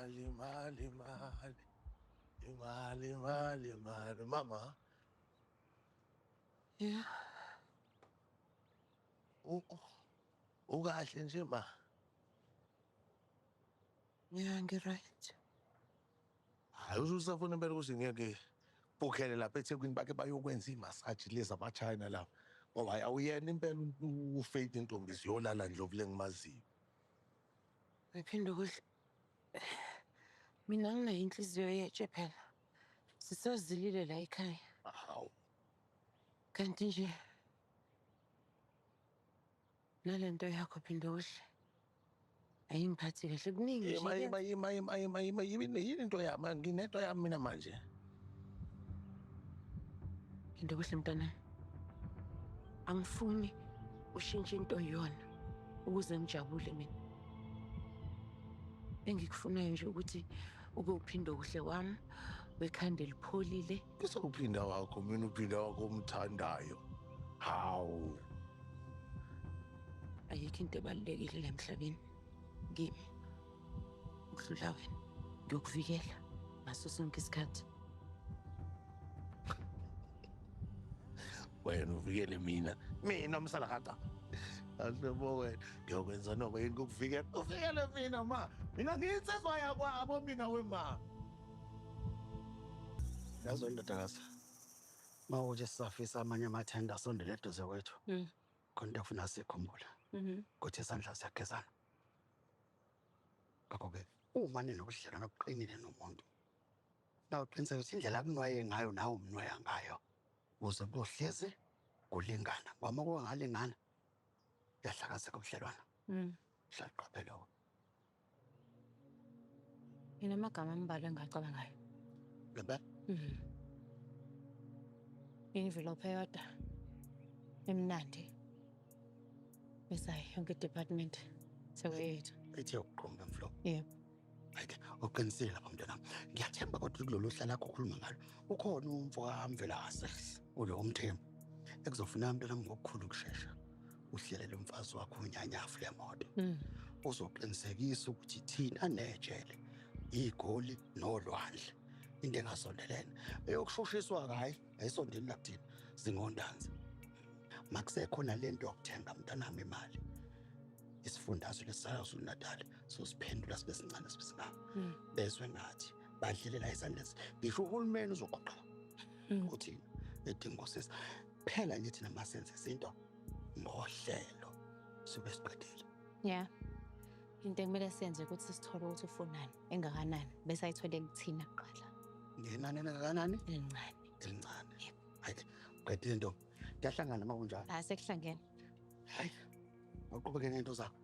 Mali, mali, mali. Imali, mali, mali. Mama. Yeah. Ukahle nje ma? Yeah, ngi-right. Hayi, usafuna impela ukuthi ngeke bukhele lapha eThekwini bakhe bayokwenza imasaji lezi amaChina lapha. Ngoba hayi, awuyena impela uFaith intombi ziyolala Ndlovu lengimaziyo. Ngiphinde ukudla. Mina nginayo inhliziyo yetshe phela. Sisazilile la ekhaya. Hawu. Kanti nje nalento yakho Phindokuhle ayingiphathi kahle kuningi nje. Ima ima ima ima ima ima yini yini into yami, nginento yami mina manje. Phindokuhle mntana. Angifuni ushintshe into oyiyona ukuze ngijabule mina. Engikufunayo nje ukuthi ube uPhindokuhle wami wekhanda elipholile. Ngisawuphinda wakho mina, uphinda wakho omthandayo. Hawu. Ayikho into ebalulekile la emhlabeni kimi ukudlula wena. Ngiyokuvikela ngaso sonke isikhathi. Wena uvikele mina, mina umsalakata. Ahlobo wena, ngiyokwenza noma yini kukuvikela. Uvikele mina ma. Mina ngiyinsizwa yakwabo mina wema. Yazi ndodakazi, uma uthi sisafisa amanye amathenda asondele eduze kwethu, khona into ekufuna sikhumbule ukuthi isandla siyagezana. Ngakho-ke uma ninobudlelwano obuqinile nomuntu, nawuqiniseka ukuthi indlela akunwaye ngayo nawe umnwaya ngayo, ukuze kuyohlezi kulingana. Ngoba uma kungalingana, kuyahlakazeka ubudlelwano. Hlala uqaphele lokho. Nginamagama ambalwa engingacabangayo. Ngempela? Envelope eyodwa emnandi. Bese hhayi yonke i-department sekuyethu. Ithi yokuqomba mflo. Yebo. Hayi-ke uqinisile lapho mntanami. Ngiyathemba kodwa kulolu hla lakho okhuluma ngalo ukhona umfo kaMvelase ulo uMthembu ekuzofuneka mntanami ngokukhulu ukushesha uhlelele umfazi wakho unyanyafu lemoto. Uzoqinisekisa ukuthi thina nejele igoli nolwandle into engasondelene eyokushushiswa hayi ayisondeli la kuthina singontanzi. Makusekhona lento yokuthenga mntanami imali isifundazwe lesaKwaZulu Natal sosiphendula sibe sincane sibe singaka. Bezwe ngathi badlelela esandleni, ngisho uhulumeni uzoqoqa kuthina edinga usizo. Phela nje thina masenze izinto ngohlelo sibe siqedile. Yeah. Into ekumele siyenze ukuthi sithole ukuthi ufunani engakanani bese ayithole kuthina kuqala. Ngenani engakanani? Elincane. Elincane. Hayi, qedile ntombi. Kuyahlangana uma kunjalo. Hayi, sekuhlangene. Hayi, awuqhubeke ngento zakho.